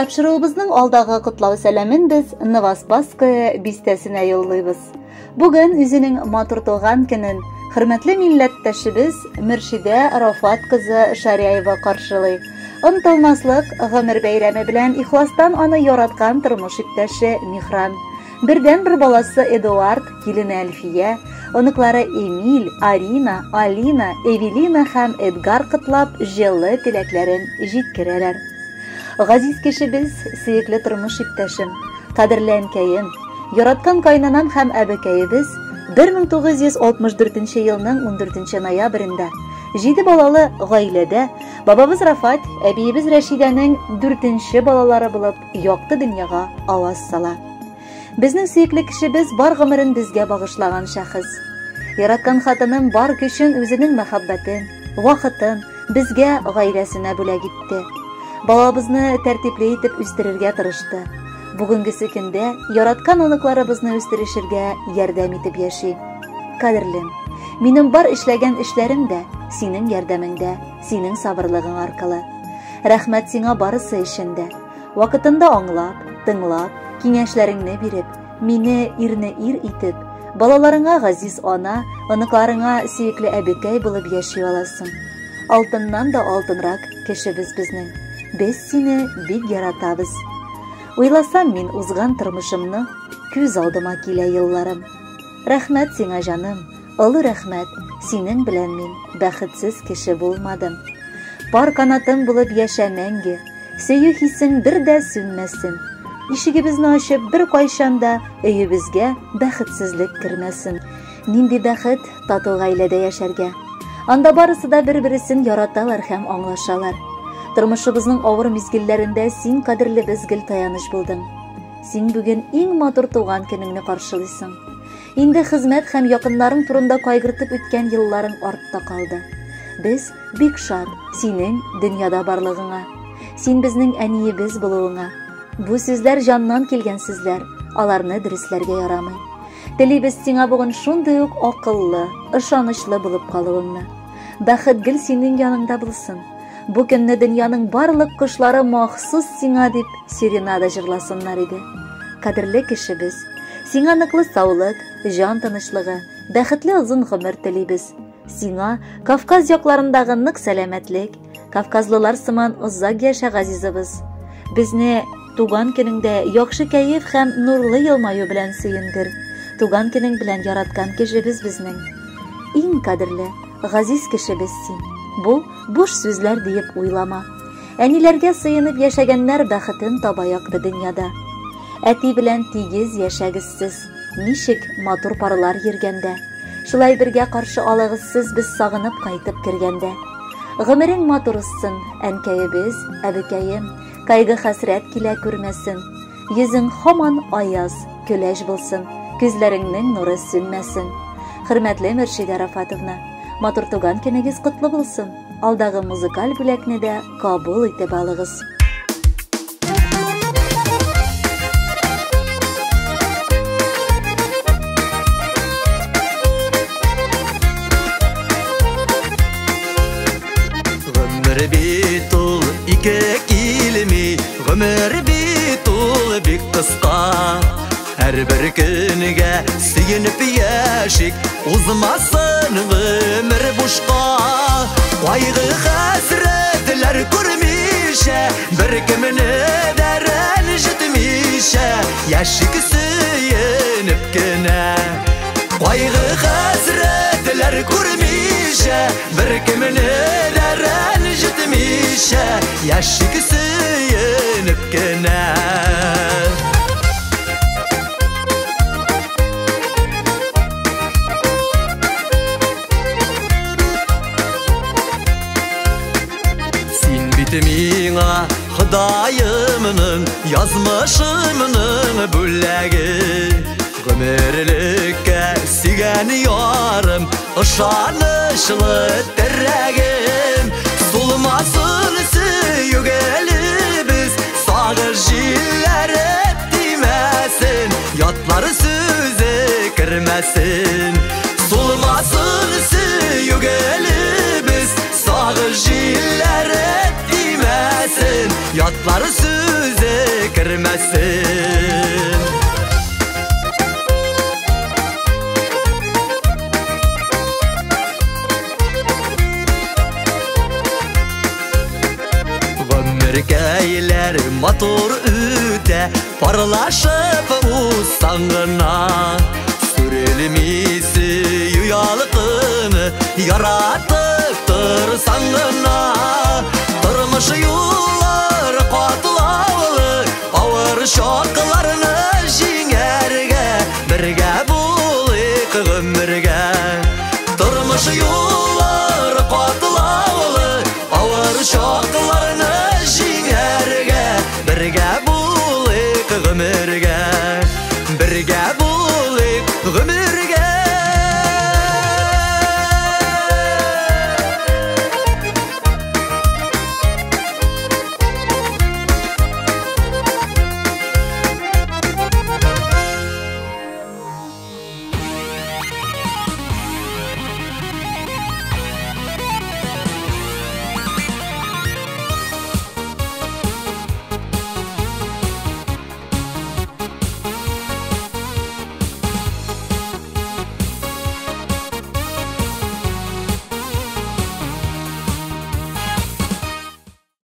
Тапшыруыбызның алдагы котлау сәламен без Новоспасское бистәсенә юллыйбыз. Бүген үзенең матур туган көнен хөрмәтле милләттәшебез Мөршидә Рафат кызы Шаряева каршылый. Онытылмаслык гомер бәйрәме белән ихластан аны яраткан тормыш иптәше Михран, бердәнбер баласы Эдуард, килене Әлфия, оныклары Эмиль, Арина, Алина, Эвелина һәм Эдгар котлап җылы теләкләрен җиткерәләр. Газиз кешебез, сөекле тормыш иптәшем, кадерле әнкәем, яраткан кайнанам һәм әбекәебез 1964 елның 14 ноябрендә җиде балалы гаиләдә бабабыз Рафат, әбиебез Рәшидәнең дүртенче балалары булып якты дөньяга аваз сала. Безнең сөекле кешебез бар гомерен безгә багышлаган шәхес. Яраткан хатыным бар көчен үзенең мәхәббәтен, вакытын безгә гаиләсенә бүләк итте. Балабызны тәртипле итеп үстерергә тырышты. Бүгенгесе көндә яраткан оныкларыбызны үстерешергә ярдәм итеп яши. Кадерлем, минем бар эшләгән эшләрем дә синең ярдәмеңдә, синең сабырлыгың аркылы. Рәхмәт сиңа барысы өчен дә. Вакытында аңлап, тыңлап, киңәшләреңне биреп, мине ирне ир итеп, балаларыңа газиз ана, оныкларыңа сөекле әбекәй булып яши аласың. Алтыннан да алтынрак кешебез безнең. Без сине бик яратабыз. Уйласам мин узган тормышымны, күз алдыма килә елларым. Рәхмәт сиңа, җаным, олы рәхмәт, синең белән мин бәхетсез кеше булмадым. Пар канатым булып яшә мәңге, сөю хисең бер дә сүнмәсен. Ишегебезне ачып бер кайчан да өебезгә бәхетсезлек кермәсен. Нинди бәхет тату гаиләдә яшәргә. Анда барысы да бер-бересен яраталар һәм аңлашалар. Тормышыбызның авыр мизгелләрендә син кадерлебез гел таяныч булдың. Син бүген иң матур туган көнеңне каршылыйсың. Инде хезмәт һәм якыннарың турында кайгыртып үткән елларың артта калды. Без бик шат синең дөньяда барлыгыңа. Син безнең әниебез булуыңа. Бу сүзләр җаннан килгән сүзләр, аларны дөресләргә ярамый. Телибез сиңа бүген шундый ук акыллы, ышанычлы булып калуыңны. Бәхет гел синең яныңда булсын. Бу көнне дөньяның барлык кошлары махсус сиңа дип серенада җырласыннар иде. Кадерле кешебез, сиңа ныклы саулык, җан тынычлыгы, бәхетле озын гомер телибез. Сиңа Кавказ якларындагы нык сәламәтлек, кавказлылар сыман озак яшә, газизыбыз. Безне туган көнеңдә яхшы кәеф һәм нурлы елмаю белән сөендер. Туган көнең белән яраткан кешебез безнең. Иң кадерле, газиз кешебез син. Бу буш сүзләр диеп уйлама. Әниләргә сыенып яшәгәннәр бәхетен таба якты дөньяда. Әти белән тигез яшәгез сез, ничек матур парлар йөргәндә. Шулай бергә каршы алыгыз сез без сагынып кайтып кергәндә. Гомерең матур узсын, әнкәебез, әбекәем, кайгы хәсрәт килә күрмәсен. Йөзең һаман аяз, көләч булсын, күзләреңнең нуры сүнмәсен. Хөрмәтле Мөршидә Рафатовна, матур туган көнегез котлы булсын. Алдагы музыкаль бүләкне дә кабул итеп алыгыз. Гомер бит ул ике килми, гомер бит ул бик кыска. Һәрбер көнгә сөенеп яшик, узмасын гомер бушка. Кайгы хәсрәтләр күрмичә, бер кемне дә рәнҗетмичә, яшик сөенеп кенә. Кайгы хәсрәтләр күрмичә, бер кемне дә рәнҗетмичә, яшик сөенеп кенә. Син бит миңа Ходаемның, язмышымның бүләге. Гомерлеккә сөйгән ярым, ышанычлы терәгем. Сулмасын сөю гөлебез, сагыш җилләре тимәсен, ятлар сүзе кермәсен. Сулмасын сөю гөлебез, сагыш җилләре тимәсен, ятлар сүзе үтсен. Гомеркәйләр матур үтә, парлашып узсаң гына. Сүрелми сөю ялкыны, яратып торсаң гына. Тормыш юлы